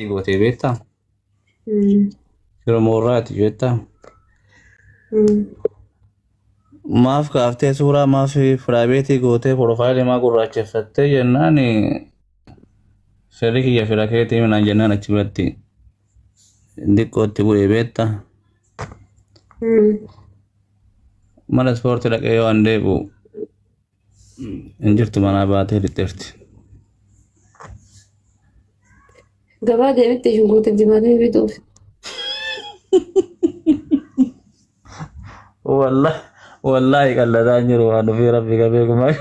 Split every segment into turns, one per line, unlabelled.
Gootee beektaa? Firuma warraati beektaa? Maaf kaaftee suuraa maaf firaabeetii gootee profaayilii maa gurraacheffattee jennaan firri kiyya fira keetii minaan jennaan achi biratti xiqqootti bu'ee beektaa? Mana ispoortii dhaqee yoo an deebi'u hin jirtu manaa baatee lixxeerti.
Gabaa deemitti shunkurtii timaatimii bituuf.
Wallahi wallahi qallataa hin jiru waan dhufee rabbi qabee kumaa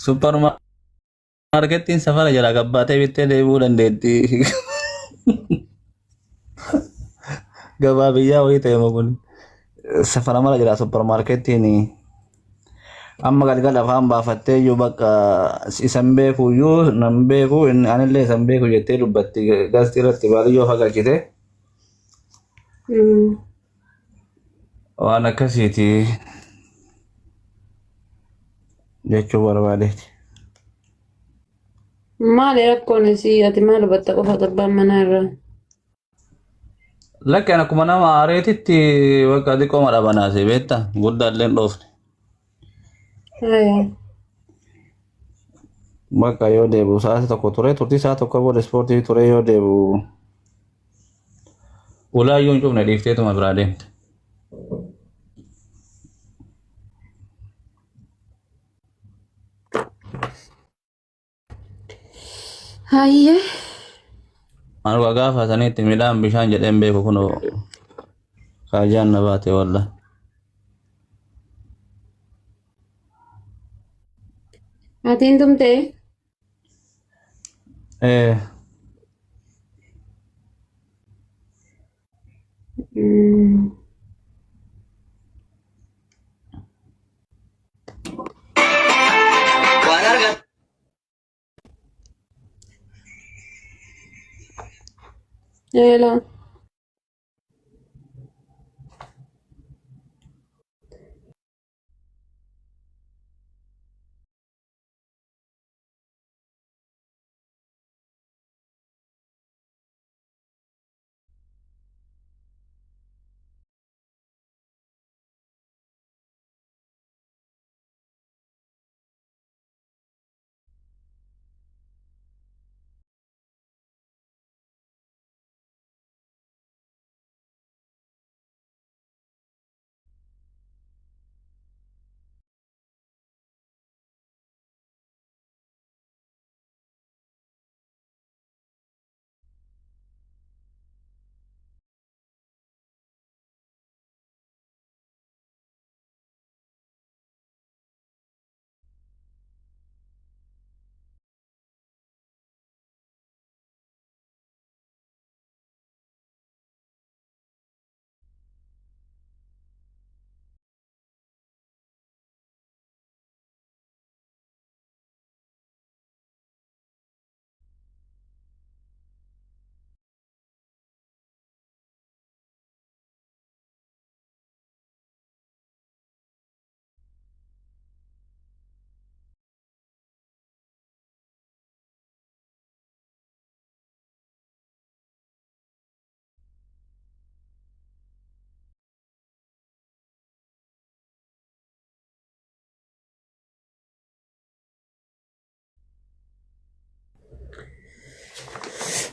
Supper maarkettiin safara jala gabbaatee bittee deebi'uu dandeetti. Gabaa biyyaa wayii ta'e moo kun safara mala jira supper maarkettiin amma galgala afaan baafattee iyyuu bakka isan beeku iyyuu nan beeku inni anillee isan beeku jettee dubbatti gastii irratti baadiyyoo fagalchite waan akkasiiti jechuu barbaadeeti.
Maali rakkoon isii ati maal hubatta qofa abbaan manaa irraa?
Lakkeen akkuma nama aareetitti bakka xiqqooma dhabanaase beektaa guddaa illee hin dhoofne.
Haya.
Bakka yoo deebi'u sa'aatii tokko ture turtii sa'a tokko booda ispoortii ture yoo deebi'u ulaa iyyuu hin cufne dhiifteetuma biraa deemte.
Hayyee.
Ani dhugaa gaafa sanitti midhaan bishaan jedheen beeku kunoo kaajaan na baate walla.
Ati hin tumtee?
Eh,
Waan argan.
Hello.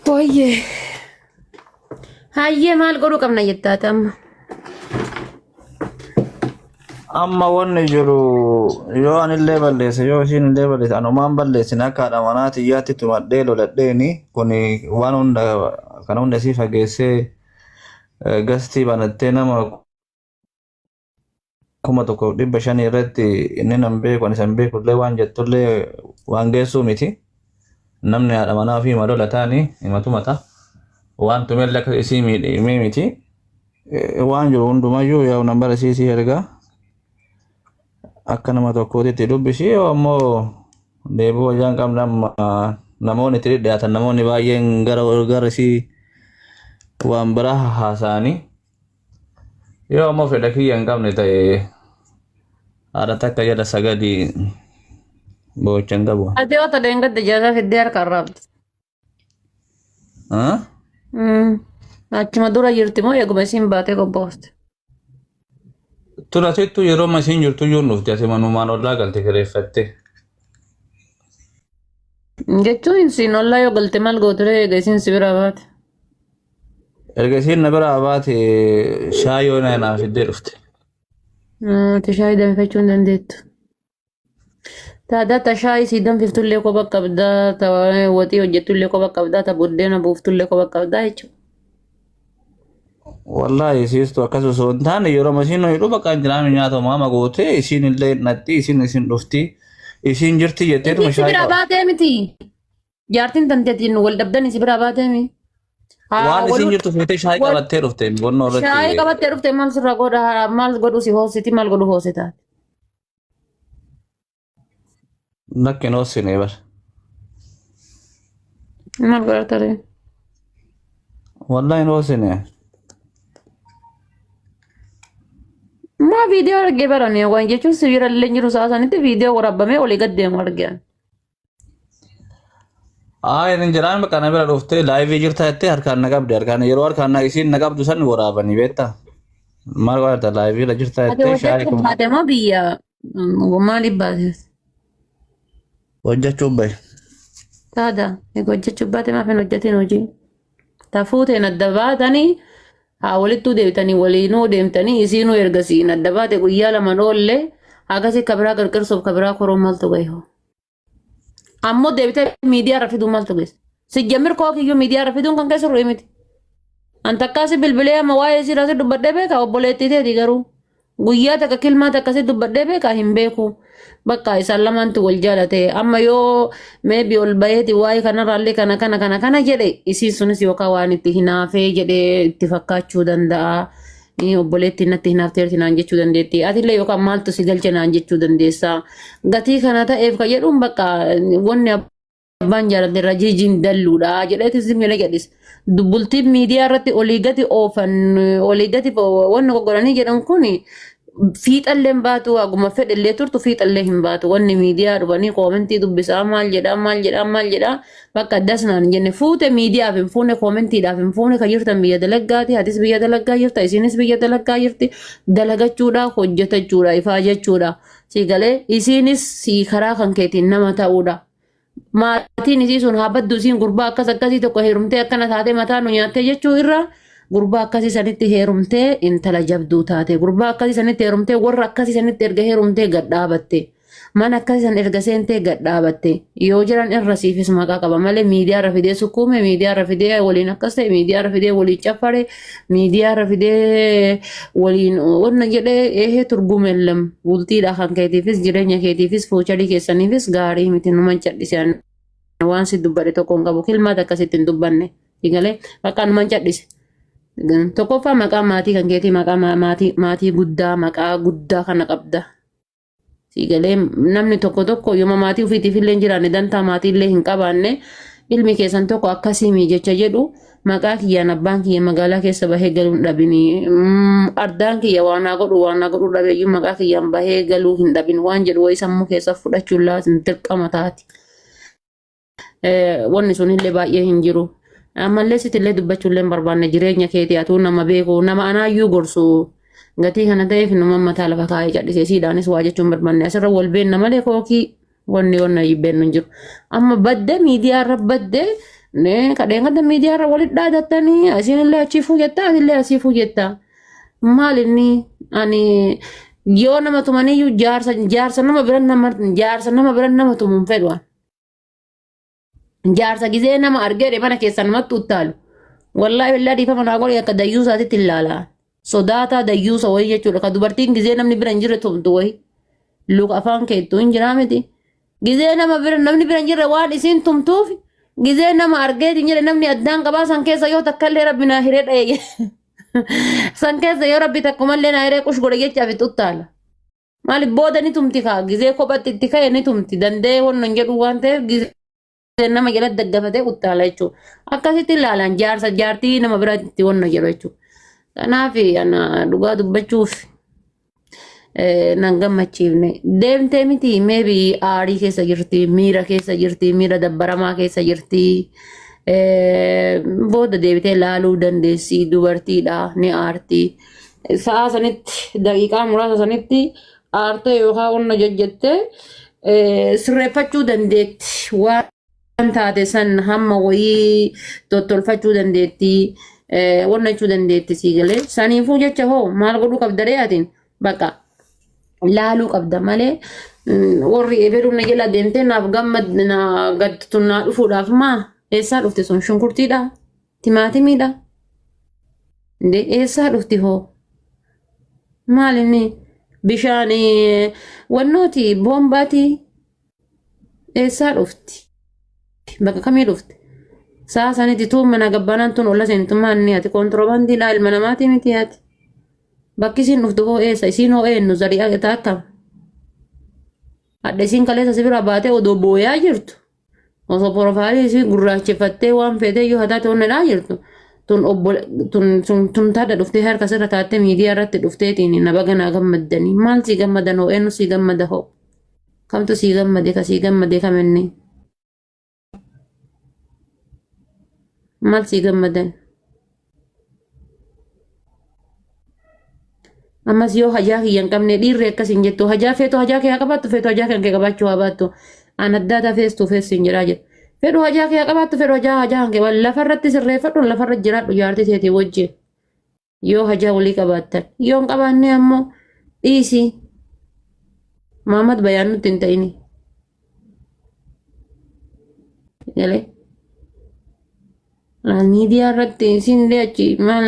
Wayyee. Hayyee maal godhuu qabna jettaate amma?
Amma wanni jiru yoo anillee balleesse yoo ishiin illee balleesse anumaan balleessine akka haadha manaa tiyyaatti tumadhee loladheeni kun waan hunda kana hunda isii fageessee gastii banattee nama 1500 irratti inni nan beeku ani san beeku illee waan jettullee waan geessuu miti. Namni haadha manaa ofii hima lola taani himatu mata. Waan tumellee akka isii miidhee miti. Waan jiru hundumayyuu yaa nambara isii isii ergaa akka nama tokkootitti dubbisi yoo ammoo deebi'uu wayyaa hin qabne amma namoonni itti dhidhiyaatan namoonni baay'een gara gara isii waan biraa haasa'anii yoo ammoo fedha kiyya hin qabne ta'e haadha takka jala sagadii boocha hin qabu.
Ati yoo ta'e gadda jaarsaa fiddee harka arraabdi. Achuma dura jirti moo eeguma isiin baatee qophoofte?
Turatittu yeroo masiin jirtu iyyuu dhufte ati manumaan ollaa galte kireeffatte.
Jechuun isiin ollaa yoo galte maal gooture eega isiin si biraa baate?
Erga isiin na biraa baate shaayii yoo naa fiddee dhufte.
Ati shaayii danfachuu hin dandeettu. Taadaa ta shaayii sii danfiftullee kopha qabdaa, ta waxii hojjettullee kopha qabdaa, ta buddeena buuftullee kopha qabdaa jechuudha.
Wallaahi isiistu akkas osoo hin taane yeroo masiin hidhu bakka hin jiraame nyaata maama goote isiin illee natti isiin isin dhufti isiin jirti jetteetuma
Isiin si
shaayii
biraa
qaba.
baatee miti. Jaartiin tanteetiin wal dhabdan si biraa baatee mi? Haa
Waan isiin
waluu
jirtu feetee shaayii
wal
qabattee dhufte bonnoo
shaayii
irratti
qabattee dhufte maal sirra godha maal godhu si hoositi maal godhu hoosita.
lakki hin hoosine bar.
Maal godhata ree?
Wallaahi hin hoosine.
Maa viidiyoo argee barame waan jechuun sibiila illee jiru sa'a sanitti viidiyoo waraabamee olii gad deemu argee.
Haa hin jiraan bakka na bira dhuftee laayivii jirta jettee harkaan na qabde harkaan yeroo harkaan na isiin na qabdu san waraabanii beektaa. Maal godhata laayivii irra jirta
Ati
jettee shaayii
hojjechuuf
kun
baate moo biyya maaliif baate?
hojjechuuf bahe.
Taada egaa hojjechuuf baate maaf hin hojjetin hojii? Tafuuteen adda baatanii haa walittuu deebitanii waliinuu deemtanii isiinuu ergasiin adda baate guyyaa lama dhoollee akkasii kabiraa qirqirsuuf kabiraa koroo maaltu gahe hoo? Ammoo deebitee miidiyaa irra fiduu maaltu geesse? Sijjamir koo kiyyuu miidiyaa irra fiduun kan keessa ru'e miti. An takkaasi bilbilee amma waa'ee isii irratti dubbadhee beekaa obboleettii teeti garuu. Guyyaa takka kilmaa takka si dubbadhee beekaa hin beeku. Bakka isaan lamaantu wal jaalate. Amma yoo meebi ol baheeti waa'ee kanarraallee kana kana kana kana jedhe isiin sunis yookaan waan itti hinaafee jedhee itti fakkaachuu danda'a. Ni obboleettiin natti hinaafteerti naan jechuu dandeetti. Atillee yookaan maaltu si galche naan jechuu dandeessa. Gatii kana ta'eef kan jedhuun bakka wanni abbaan jaalate irra jiijiin dalluudha jedheeti zim jedhee jedhis. Bultiin miidiyaa irratti olii gadi oofan olii gadi wanni goggodhanii jedhan kun fiixallee hin baatu haguma fedhellee turtu fiixallee hin baatu. Wanni miidiyaa dhufanii koomentii dubbisaa maal jedhaa maal jedhaa maal jedhaa bakka addas naan hin jenne fuute miidiyaaf hin fuune koomentiidhaaf hin fuune kan jirtan biyya dalaggaati atis biyya dalaggaa jirta isinis biyya dalaggaa jirti dalagachuudha hojjetachuudha ifaa jechuudha si galee isinis si karaa kan keetiin nama ta'uudha. Maatiin isii sun haa baddu isiin gurbaa akkas akkasii tokko heerumtee akkana taatee mataa nu nyaattee jechuu irra gurbaa akkasii sanitti heerumtee intala jabduu taate gurbaa akkasii sanitti heerumtee warra akkasii sanitti erga heerumtee gad dhaabatte mana akkasii san erga seentee gad dhaabatte yoo jiran irra siifis maqaa qaba malee miidiyaa irra fidee sukkuume miidiyaa irra fidee waliin akkas ta'e miidiyaa irra fidee waliin caffare miidiyaa irra fidee waliin wanna jedhee eehee turgumellam bultiidha kan keetiifis jireenya keetiifis fuucharii keessaniifis gaarii miti numan cadhise ani waan si dubbadhe tokko hin qabu kilmaata akkasitti hin dubbanne galee bakka numan cadhise. Tokkoffaa maqaa maatii kan keetii maqaa maatii maatii guddaa maqaa guddaa kana qabda. Siigalee namni tokko tokko yooma maatii ofiitiif illee hin jiraanne dantaa maatii illee hin qabaanne ilmi keessan tokko akkasii jecha jedhu maqaa kiyyaan abbaan kiyya magaalaa keessa bahee galuu hin dhabini. Ardaan kiyya waan naa godhu waan naa godhu dhabeeyyuu maqaa kiyyaan bahee galuu hin dhabin waan jedhu wayii sammuu keessa fudhachuun laatin dirqama taati. Wanni sun illee baay'ee hin jiru. Ammallee sitillee dubbachuullee hin barbaanne jireenya keetii atuu nama beeku nama anaayyuu gorsu gatii kana ta'eef numa mataa lafa kaa'ee callisee siidhaanis waa jechuun barbaanne asirra wal beenna malee kookii wanni wanna beennu hin jiru. Amma badde miidiyaarra badde kadheen kadda miidiyaarra walitti dhaadattanii asiinillee achii fuu jetta asillee asii fuu jetta. Maal inni ani yoo nama tumaniyyuu jaarsa jaarsa nama bira nama jaarsa nama bira nama tumu hin fedhu. Jaarsa gizee nama argee mana keessaa namatti uttaalu. Wallaahi billaa dhiifama naa godhi akka dayyuusaatitti ilaala. Sodaataa dayyuusa wayii jechuudha. Ka dubartiin gizee namni bira hin jirre tumtu wayii. Luka afaan keettu hin jiraa miti. Gizee nama bira namni bira hin jirre waan isiin tumtuuf gizee nama argee hin jirre namni addaan qabaa san keessa yoo takka illee rabbi naa hiree dha'e. San keessa yoo rabbi takkumallee naa hiree qush godhe jechaaf itti uttaala. Maaliif booda ni tumti kaa gizee kophatti itti ka'e ni tumti danda'ee wanna hin jedhu waan ta'eef gizee nama jala daggafatee uttaala jechuudha. Akkasitti ilaalan jaarsa jaartii nama biratti wanna jedhu jechuudha. Kanaaf ana dhugaa dubbachuuf nan gammachiifne. Deemtee miti meebi aarii keessa jirti, miira keessa jirti, miira dabbaramaa keessa jirti. Booda deebitee laaluu dandeessi dubartiidha ni aarti. Sa'aa sanitti daqiiqaa muraasa sanitti aartee yookaan onna jajjattee sirreeffachuu dandeetti. Waan taate san hamma wayii tottolfachuu dandeetti. Wanna jechuu dandeetti sii galee. Saniifuu jecha hoo maal godhuu qabda ree atiin? Bakka laaluu qabda malee warri ebeluun na jala deemtee naaf gammad na gaddu naa dhufuudhaaf maa eessaa dhufti sun shunkurtiidha timaatimiidha Indee eessaa dhufti hoo maal inni bishaan wannooti boombaati eessaa dhufti bakka kamii dhufti saa sanitti tuun mana gabbaanaan tun olla seentummaa inni ati kontiroobaandiidha ilma namaatii miti ati. Bakki isiin dhuftu hoo eessa? Isiin hoo eenyu? Zari'aa qixa akkam? Hadha isiin kaleessa si bira baatee odoo booyaa jirtu. Osoo porofaayilii isii gurraacheffattee waan feetee iyyuu hataate onnedhaa jirtu. Tun obbo tun tun tun taadha dhuftee harka sirra kaattee miidiyaa irratti dhufteetiin na baga naa gammaddanii. Maal sii gammadan hoo eenyu sii gammada hoo? Kamtu sii gammade ka sii gammade kaminni? Maal sii gammadan? Ammas yoo hajaa kiyya hin qabne dhiirri akkas hin jettu. Hajaa feetu hajaa kee haa qabaattu feetu hajaa kan kee qabaachuu haa baattu. An addaa feestuu feessu hin jedhaa jira. Fedhu hajaa kee haa qabaattu fedhu hajaa hajaa kan kee lafarratti sirreeffadhu lafarra jiraadhu jaartii teetii wajjin. Yoo hajaa walii qabaattan. Yoo hin qabaanne ammoo dhiisi. Maamad bayaan nutti hin ta'ini. Galee. Miidiyaa irratti isin illee achi maal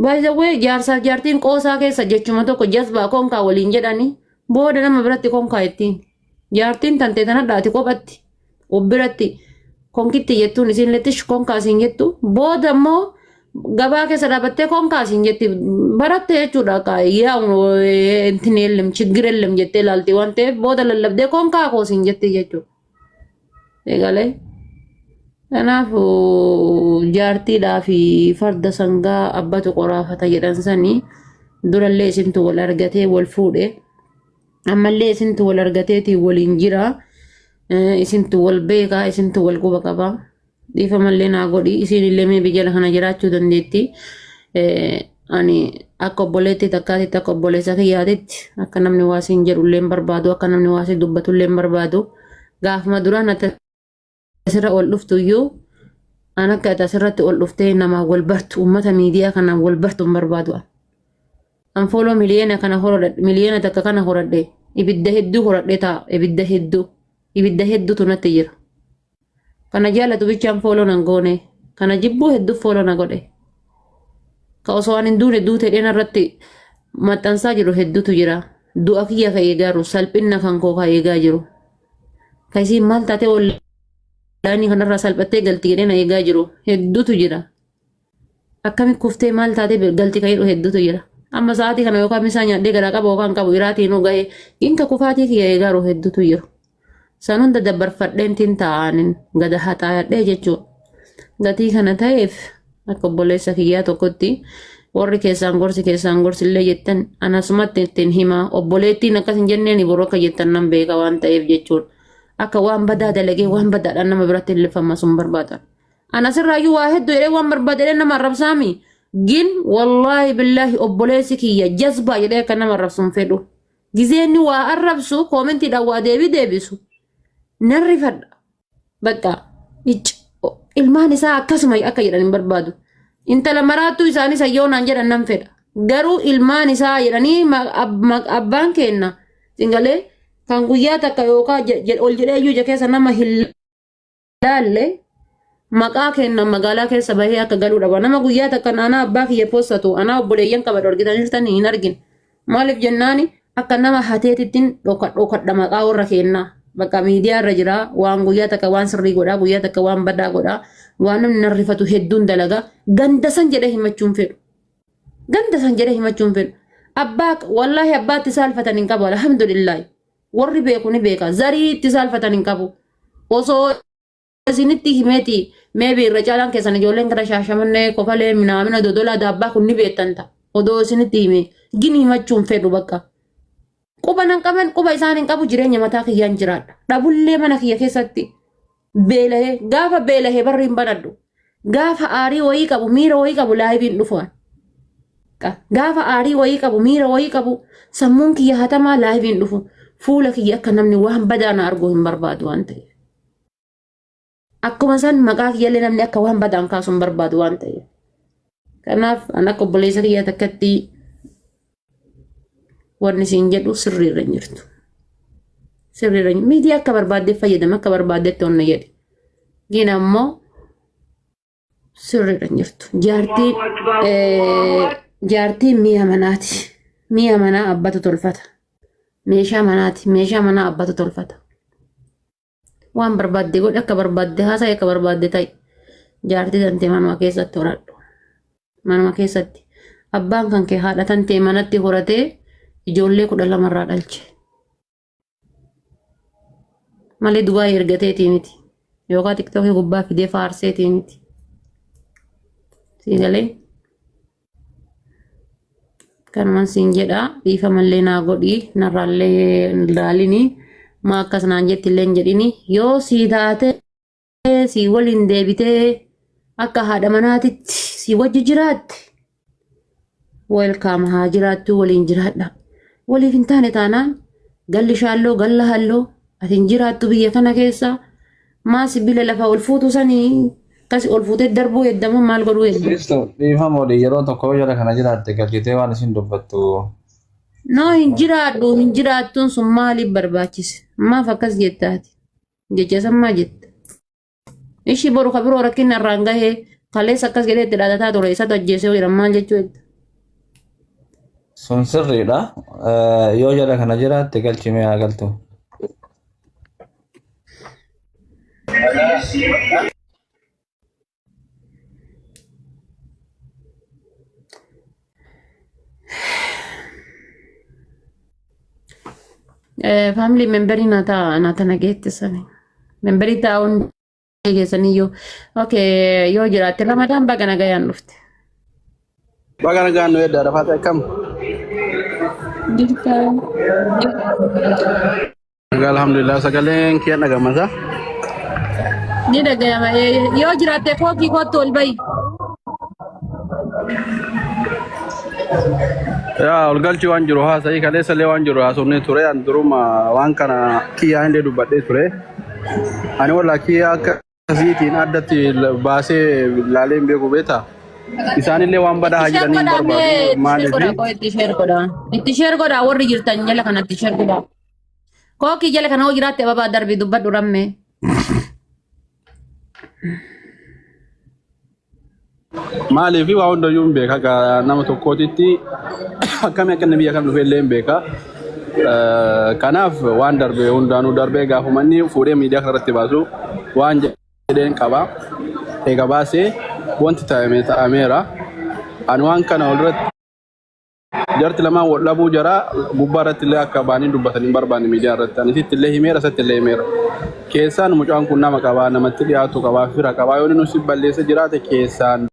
by the way jaarsaaf jaartiin qoosaa keessa jechuma tokko jazbaa konkaa waliin jedhanii booda nama biratti konkaa ittiin jaartiin tantee tanadha ati kophatti of biratti konkitti jettuun isin illee tish konkaa isin jettu booda immoo gabaa keessa dhaabattee konkaa isin jetti baratte jechuudha akka yaa intin የለም ችግር የለም jettee ilaalti waan ta'eef booda lallabdee konkaa koo isin jetti jechuudha. Eegalee. Kanaaf jaartiidhaa fi farda sangaa abbatu qoraafata jedhan sanii durallee isintu wal argatee wal fuudhe. Ammallee isintu wal argateetii waliin jira. Isintu wal beekaa, isintu wal quba qaba. Dhiifamallee naa godhi. Isiin illee mee biyya kana jiraachuu dandeetti. Ani akka obboleetti takkaatitti akka obboleessa kiyyaatitti akka namni waa siin jedhu illee hin barbaadu, akka namni waa siin dubbatu illee hin barbaadu. Gaafuma duraan ati asirra ol dhuftu iyyuu an akka ati asirratti ol dhuftee namaa wal bartu uummata miidiyaa kanaan wal bartu hin barbaadu. An fooloo miliyoona kana horadhe miliyoona takka kana horadhe ibidda hedduu horadhe ta'a ibidda hedduu ibidda hedduutu natti jira. Kana jaalatu bichaan fooloo nan goone kana jibbuu hedduu fooloo na godhe. Ka osoo an hin duune duute dheena irratti maxxansaa jiru hedduutu jira. Du'a kiyya ka eegaa jiru salphinna kan koo ka eegaa jiru. Ka isiin maal taatee ollaanii kanarraa salphattee galti jedhee na eegaa jiru hedduutu jira. Akkami kuftee maal taatee galti ka jedhu hedduutu jira. Amma sa'aatii kana yookaan misaa nyaadhee garaa qaba yookaan qabu iraatiin ga'e inka kufaatii kiyya eegaa jiru hedduutu jiru. San hunda dabbarfadheen tin taa'aanin gada haxaayadhee jechuudha. Gatii kana ta'eef akka obboleessa kiyyaa tokkotti warri keessaan gorsi keessaan gorsi illee jettan anasumatti ittiin himaa obboleettiin akkas hin jenneen boru akka jettan nan beeka waan ta'eef jechuudha. Akka waan badaa dalagee waan badaadhaan nama biratti hin lifama sun barbaada. Ana asirraayyuu waa hedduu jedhee waan barbaade jedhee nama arrabsaami. Gin wallaahi billaahi obboleessi kiyya jazbaa jedhee akka nama arrabsu hin fedhu. Gizee inni waa arrabsu koomentiidhaan waa deebii deebisu nan rifadha. Bakka ilmaan isaa akkasuma akka jedhan hin barbaadu. Intala maraattuu isaanii sayyoo naan jedhan nan fedha. Garuu ilmaan isaa jedhanii abbaan keenna singalee kan guyyaa takka yookaan ol jedhee iyyuu ija keessa nama hin laalle maqaa kenna magaalaa keessa bahee akka galuu dhaba. Nama guyyaa takka anaa abbaa kiyya poostatu anaa obboleeyyan qabadhu argitan jirtanii hin argin. Maaliif jennaani akka nama hateetittiin dhokadha maqaa warra kennaa. Bakka miidiyaa irra jira waan guyyaa takka waan sirrii godhaa guyyaa takka waan badaa godhaa waan namni narrifatu hedduun dalagaa ganda san jedhee himachuun fedhu. Ganda san jedhee himachuun fedhu. Abbaa wallaahi abbaatti saalfatan hin qabu alhamdulillahi. Warri beeku ni beeka. Zarii itti saalfatan hin qabu. Osoo isinitti himeeti meebi irra caalaan keessan ijoolleen gara Shaashamannee Kofalee minaamina Dodolaa Daabbaa kun ni beektan ta'a. Odoo isinitti hime gini himachuun fedhu bakka. Quba nan qaban quba isaan hin qabu jireenya mataa kiyyaan jiraadha. Dhabullee mana kiyya keessatti Beelahee gaafa beelahee barri hin banadhu. Gaafa aarii wayii qabu miira wayii qabu laayiviin dhufu. Gaafa aarii wayii qabu miira wayii qabu sammuun kiyya hatamaa laayiviin dhufu. Fuula kiyya akka namni waan badaa na arguu hin barbaadu waan ta'eef. Akkuma san maqaa kiyyallee namni akka waan badaan kaasu hin barbaadu waan ta'eef. Kanaaf an akka obboleessa kiyya takkatti wanni siin jedhu sirriirra hin jirtu. Sirriirra hin miidiyaa akka barbaadde fayyadama akka barbaaddetti onna jedhe. Gina ammoo sirriirra hin jirtu. Jaartiin jaartiin mi'a manaati. Mi'a manaa abbatu tolfata. Meeshaa manaati. Meeshaa manaa abbatu tolfata. Waan barbaadde godhi akka barbaadde haasa'i akka barbaadde ta'i. Jaartii tantee manuma keessatti horadhu. Manuma keessatti. Abbaan kan kee haadha tantee manatti horatee ijoollee 12 irraa dhalche. Malee Dubaay ergateetii miti. Yookaan tiktookii gubbaa fidee faarseetii miti. Sii galee? Kanuman siin jedha dhiifamallee naa godhi narraallee hin laalini maa akkas naan jettillee hin jedhini yoo sii taatee sii waliin deebitee akka haadha manaatitti sii wajji jiraatte welcome haa jiraattuu waliin jiraadha. Waliif hin taane taanaan galli shaalloo galla halloo ati hin jiraattu biyya kana keessa maa sibiila lafa ol fuutu sanii akkasi ol fuutee darbuu heddamoo maal godhuu hedda.
Sisto dhiifama olii yeroo tokko yoo jala kana jiraatte galchitee waan isin dubbattu.
No hin jiraadhu hin jiraattuun sun maaliif barbaachise? Maaf akkas jettaati? Jecha san maa jetta? Ishii boru ka biroo rakkinni irraan gahee kaleessa akkas jedhee itti dhaadataa ture isatu ajjeesee jedhan maal jechuu hedda?
Sun sirriidha. Yoo jala kana jiraatte galchimee haa galtu.
Faamilii memberii naa ta'a naa tana geettisani. Memberii taa'uun keessaniyyuu. Okay yoo jiraatte Ramadaan baga nagayaan dhufte.
Baga nagaan nu edda rafaata akkam?
Jirta.
Nagaa alhamdulillah sagaleen kiyya dhagamasa.
Ni dhagayama. Yoo jiraatte kookii koottu ol bahi.
Yaa ol galchi waan jiru haasa'ii kaleessa illee waan jiru haasofnee ture an duruma waan kana kiyyaa illee dubbadhee ture. Ani walaa kiyyaa akka akkasiitiin addatti baasee laalee hin beeku beektaa. Isaanillee waan badaa haa
Itti share
jedhanii hin
godhaa mee
barbaadu
itti share
maaliif
godhaa koo itti share godhaa. Itti share godhaa warri jirtan jala kanatti share godhaa. Kookii jala kana hoo jiraatte ababaa darbii dubbadhu rammee.
Maaliif waa hundayyuu hin beeka akka nama tokkootitti akkamii akka inni biyya kam dhufe illee hin beeka. Kanaaf waan darbe hundaanuu darbee gaafuma inni fuudhee miidiyaa kanarratti baasu waan jedheen qaba. Eega baasee wanti ta'ame ta'ameera. Ani waan kana walirratti Jarti lamaan wal dhabuu jara gubbaa irratti illee akka baanii dubbatan hin barbaanne miidiyaa irratti. Ani sitti illee himeera isatti illee himeera. Keessaan mucaan kun nama qabaa namatti dhiyaatu qabaa fira qabaa yoo inni nu si balleessa jiraate keessaan.